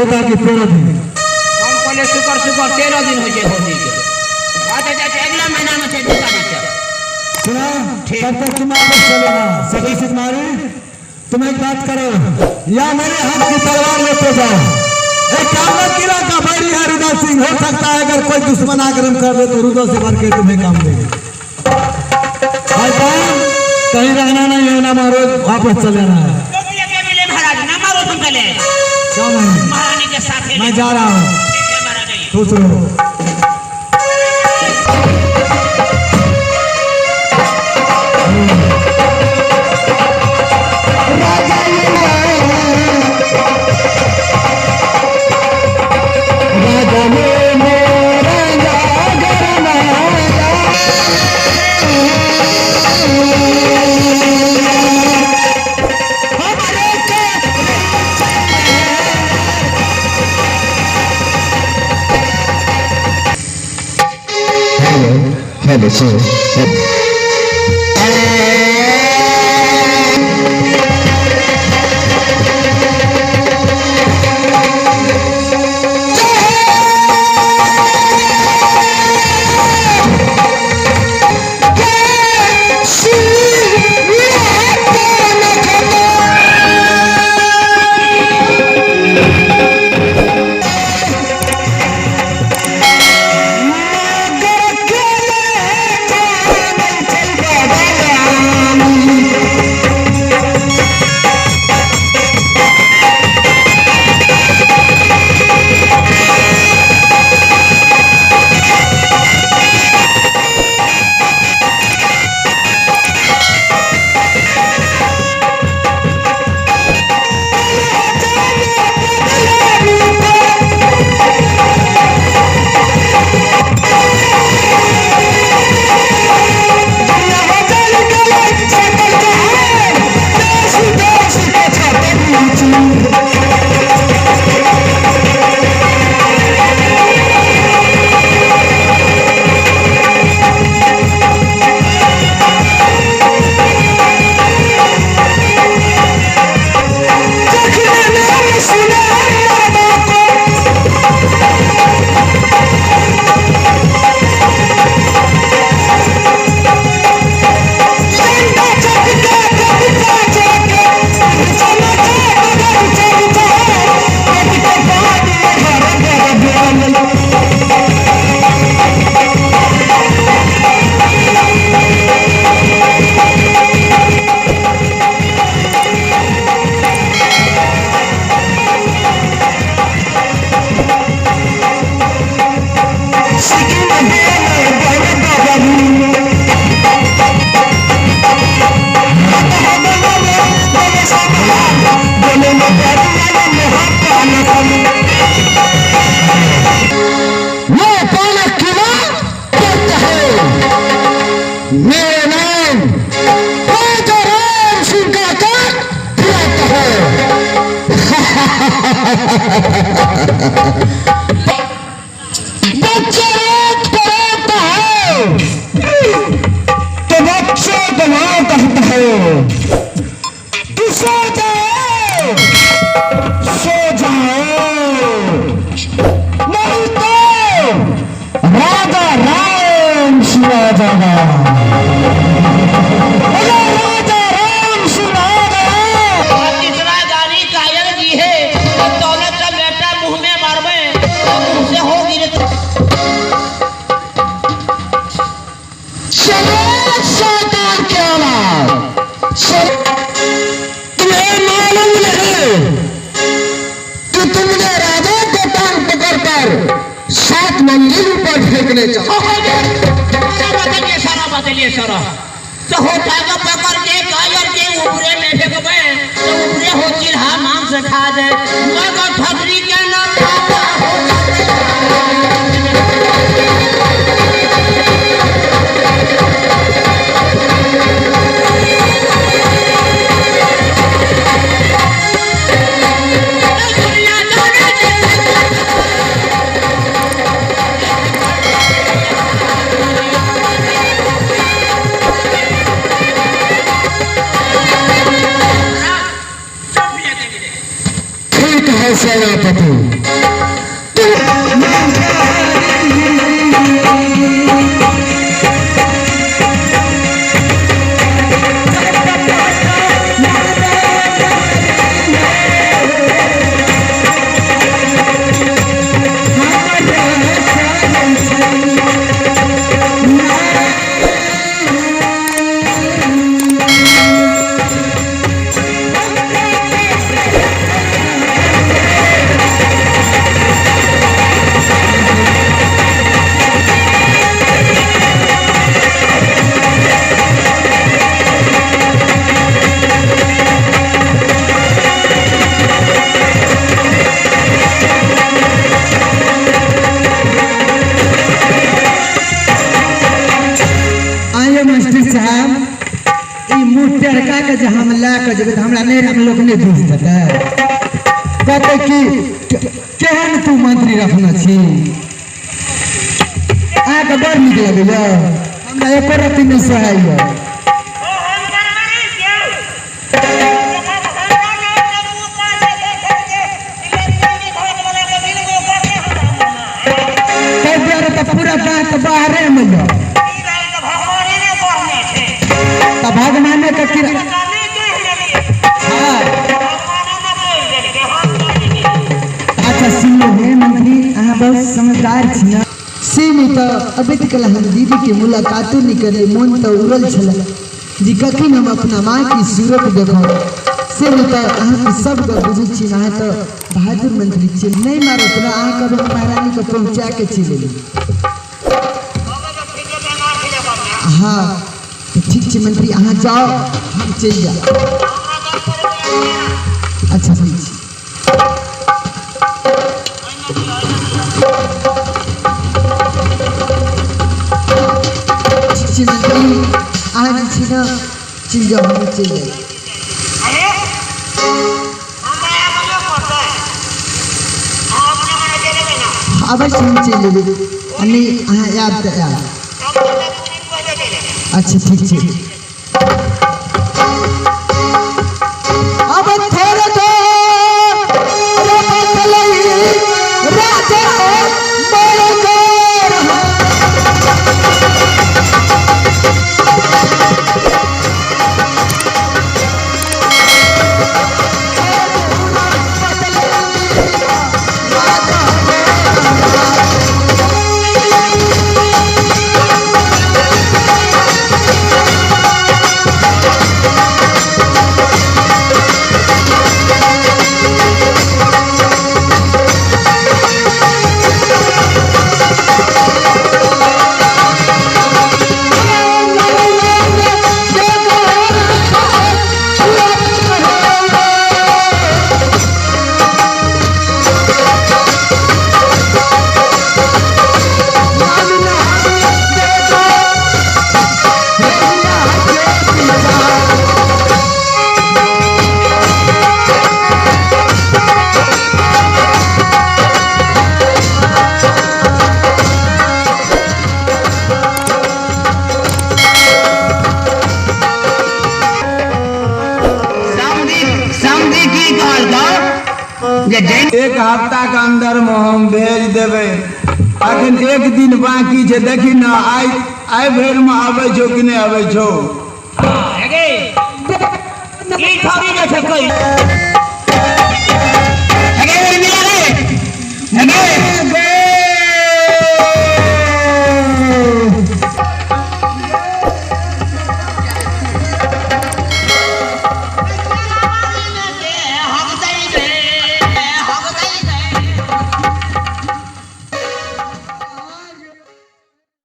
14 कि 13 दिन। हम कहले शुक्र शुक्र 13 दिन होइ छै होली के। अच्छा अच्छा, अगला महीना में छै 2 तारीख के। सुना, ठीक। तब तक तुम वापस चले ना। सती सुकुमारी, तुम एक बात करो, या मेरे हाथ की तलवार लेते जाओ। एक कामना किला का बैरी है रुदल सिंह, हो सकता है अगर कोई दुश्मन आक्रमण कर दे तो रुदल से बढ़ के तुम्हें काम देंगे। भाई साहब, कहीं रहना नहीं है ना, मारो वापस चले जाना है। टोपी के मिले महाराज, ना मारो तुम पहले। क्यों नहीं? महारानी के साथ ही मैं जा रहा हूँ। ठीक है महाराज जी। खुश रहो। Hello, hello, sir. वो पालक किला करता है। मेरा नाम राजा राम सिंह का फिराता है। बच्चे रोज पढ़ाता है तो बच्चे को मां कहता है कि सो जाओ सो जाओ, नहीं तो राजा राम सिंह आ जाएगा। अगर राजा राम सिंह आ गया। और तीसरा गाड़ी कायल जी है तो दौलत का बेटा मुंह में मारबे तो मुंह से हो गिरे तो चलो शैतान के औलाद, चलो। तुम्हें मालूम नहीं कि तुमने राजा को टांग पकड़कर 7 मंजिल ऊपर फेंकने चाहा। सारा बदलिए, सारा बदलिए, सारा तो होता का पकड़ के कायर के ऊपरे में फेंकबे तो ऊपरे हो चिल्हा मांस खा दे, मगर ठगरी के नाम पापा हो। दुनिया जाने। ठीक है सेनापति। नहीं। आइए मास्टर साहब, ई मुँह टेढ़का के जे हम लए के जेबै तऽ हमरा नहि हम लोक नहि बुझि देतै। कहतै कि केहन तू मंत्री रखने छी, अहाँके बड़ नीक लगैया, हमरा एको रत्ती नहि सोहाइया। ताहि दुआरे तऽ पूरा दाँत बाहरेमे यऽ, तऽ भगवाने के कृपा। हाँ अच्छा सुनू हे मंत्री, अहाँ बहुत समझदार छी ने। से में तऽ अबैत कल हम दीदी के मुलाकातो नहीं करे, मोन तऽ उड़ल छल जी कखन हम अपना माँ की सूरत देखब। से में तऽ अहाँके सब गप बुझै छी, अहाँ तऽ बहादुर मंत्री छी, नहीं मारत ना अहाँ कभी महारानी के पहुँचा के चलि एली। हाँ तऽ ठीक छै मंत्री, अहाँ जाओ हम चलि जाउ। अच्छा ठीक छै। ठीक छै मंत्री, अहाँ जे छी ने चलि जाउ, हम चलि जाउ। अवश्य हम चलि जेबै, आ नहि अहाँ आयब तऽ आयब। अच्छा ठीक छै। अब थोड़े थोड़े बदलई राजा मोर। समझी की कहलकौ जे जैन एक हफ्ता के अंदर में हम भेज देबै, अखन एक दिन बाकी छै, देखी ने आइ आइ भरि में आबै छौ कि नहि आबै छौ। ई थोड़ी ने छै कोई।